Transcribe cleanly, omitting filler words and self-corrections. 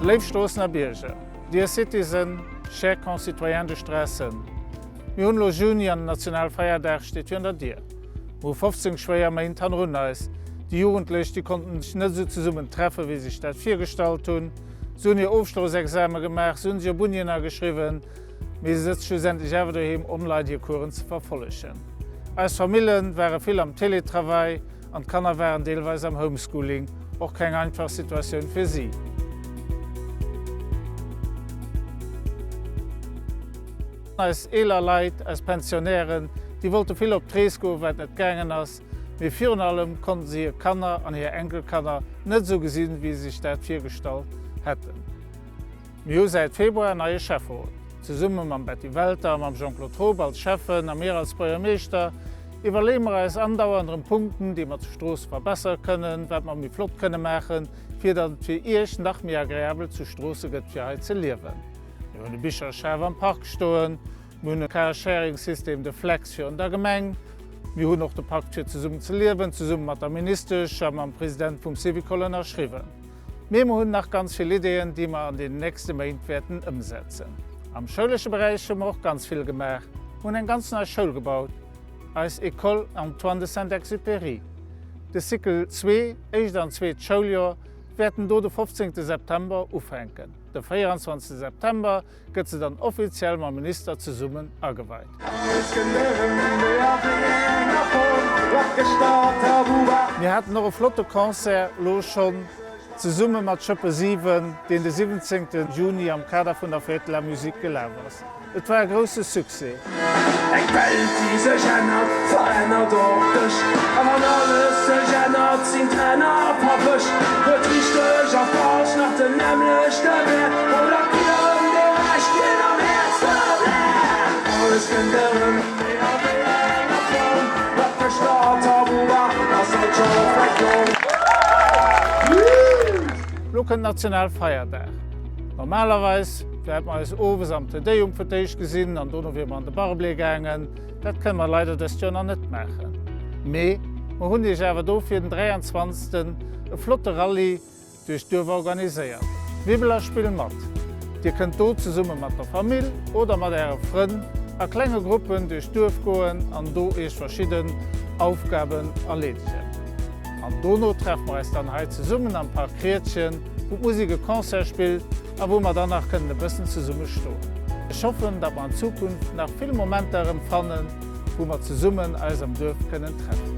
Léif Stroossener Bierger, Dear Citizen, Chers concitoyens de Strassen, Mir hunn elo Juni an den Nationalfeierdag steet virun der Dier. Mir hu 15 schwéier Méint hannerun eis. Déi Jugendlech, déi konnten sech net esou zesummen treffen, wéi se sech dat virgestallt hunn. Se hunn hir Ofschlossexame gemaach, se hunn sech op Unien ageschriwwen, mee se sëtze schlussendlech awer doheem online hir Coursen ze verfollegen. Eis Famille ware vill am Télétravail an d'Kanner waren deelweis am Homeschooling, och keng einfach Situatioun fir si. Eis eeler Leit, eis Pensionnairen, déi wollte vill op d'Rees goen, wat net gaangen ass, mee virun allem konnten se hir Kanner an hir Enkelkanner net esou gesinn, wéi se sech dat virgestallt hätten. Mir hu säit Februar en neie Schäfferot. Zesumme mam Betty Welter a mam Jean-Claude Roop als Schäffen a mir als Buergermeeschter iwwerleeë mer eis andauernd erëm Punkten, déi mer zu Stroosse verbessere kënnen, wat mer méi flott kënne maachen, fir datt et fir Iech nach méi agreabel zu Stroosse gëtt fir hei ze liewen. Mir hunn e Bicherschaf am Park stoen, mir hunn e Carsharing-System, de Flex, virun der Gemeng. Mir hunn och de Pakt fir zesummen ze liewen zesumme mat der Ministesch a mam President vum Syvicol ënnerschriwwen. Mee mer hunn nach ganz vill Ideeën, déi mer an den nächste Méint wäerten ëmsetzen. Am schoulesche Beräich hu mer och ganz vill gemaach. Mer hunn eng ganz nei Schoul gebaut, eis École Antoine de Saint-Exupéry. De Cycle zwee, éischt an zweet Schouljoer, wäerten do de 15 September ufänken. De 24 September gëtt se dann offiziell mam Minister zesummen ageweit. Mir haten och e flotte Concert lo schonn zesumme mat Schëppe 7, deen de 17 Juni am Kader vun der Fête de la Musique gelaf ass. Et war e grousse Succès. Eng Welt déi sech ännert, verännert och dech. A wann alles sech ännert, sinn d'Ränner verwëscht. Huet richteg a falsch nach den nämmlechte Wäert? Oder klëmmt ee Recht, deen am Häerze bläert? Alles kënnt erëm, méi a wéi enger Form. Wat gëschter tabu war, ass haut scho vläicht Norm. Lo kënnt Nationalfeierdag. Normalerweis wäerte mer eis owes am Te Deum fir d'éischt gesinn an dono wiere mer an de Barblé gaangen. Dat kënne mer leider dëst Joer nach net maachen. Mee mer hunn iech awer dofir den 23. e flotte Rallye duerch d'Duerf organiséiert. Wibbel a spill mat! Dir kënnt do zesumme mat der Famill oder mat äre Frënn a klenge Gruppen duerch d'Duerf goen an do iech verschidden Aufgaben erleedegen. An dono treffe mer eis dann hei zesummen am Park Riedchen, wou d'Musek e Concert spillt a wou mer dann nach kënnen e bëssen zesumme stoen. Ech hoffen, datt mer an Zukunft nach vill Momenter erëm fannen, wou mer zesummen eis am Duerf kënnen treffen.